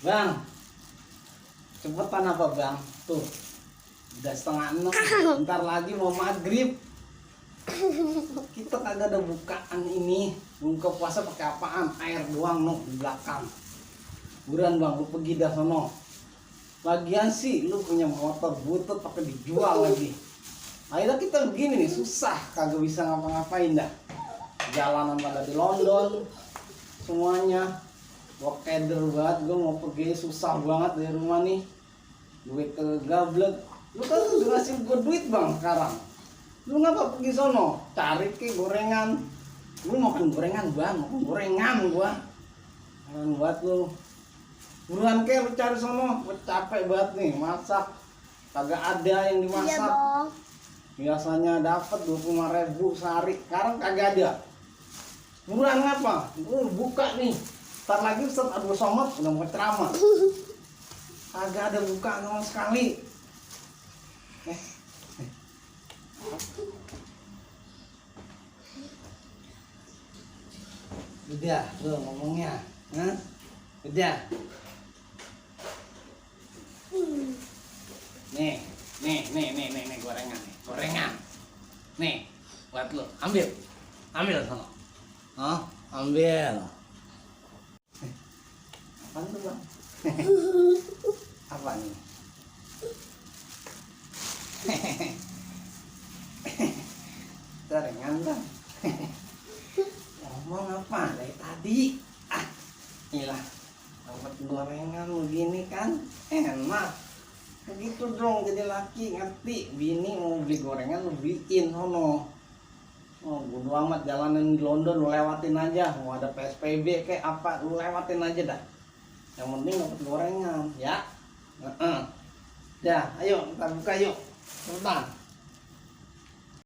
Bang, cepetan apa bang? Tuh, udah 5:30. Bentar lagi mau maghrib. Kita kagak ada bukaan ini. Buka puasa pakai apaan? Air doang no di belakang. Buruan bang, lu pergi dah sono. Lagian sih lu punya motor butut pakai dijual lagi. Akhirnya kita begini nih, susah kagak bisa ngapa-ngapain dah. Jalanan pada di London semuanya. Gua keder banget, gua mau pergi susah banget dari rumah nih. Duit kegablek. Lu kan udah ngasih gua duit bang sekarang. Lu ngapa pergi sono? Cari ke gorengan. Lu makan gorengan bang, makan gorengan gua. Keren banget lu. Buruan ke lu cari sono, gua capek banget nih masak. Kagak ada yang dimasak. Iya bang. Biasanya dapat 25.000 sehari, sekarang kagak ada. Buruan ngapa? Lu buka nih. Ntar lagi Ustaz Abdul Somad udah mau ceramah. Kagak ada buka sama sekali. Udah, tuh ngomongnya. Hah? Udah. Nih, gorengan nih. Gorengan. Nih, buat lu. Ambil. Ambil sana. Hah? Ambil. Apaan tuh bang? Apa nih? Gorengan bang. Ngomong apa dari tadi? Ah, ilah. Dapat gorengan begini kan enak. Begitu dong jadi laki, ngerti? Bini mau beli gorengan lu beliin sono. Oh, bodo amat jalanan di London lu lewatin aja. Mau ada PSBB kayak apa lu lewatin aja dah. Yang penting dapat gorengan, ya. Dah, ayo kita buka yuk. Cepetan.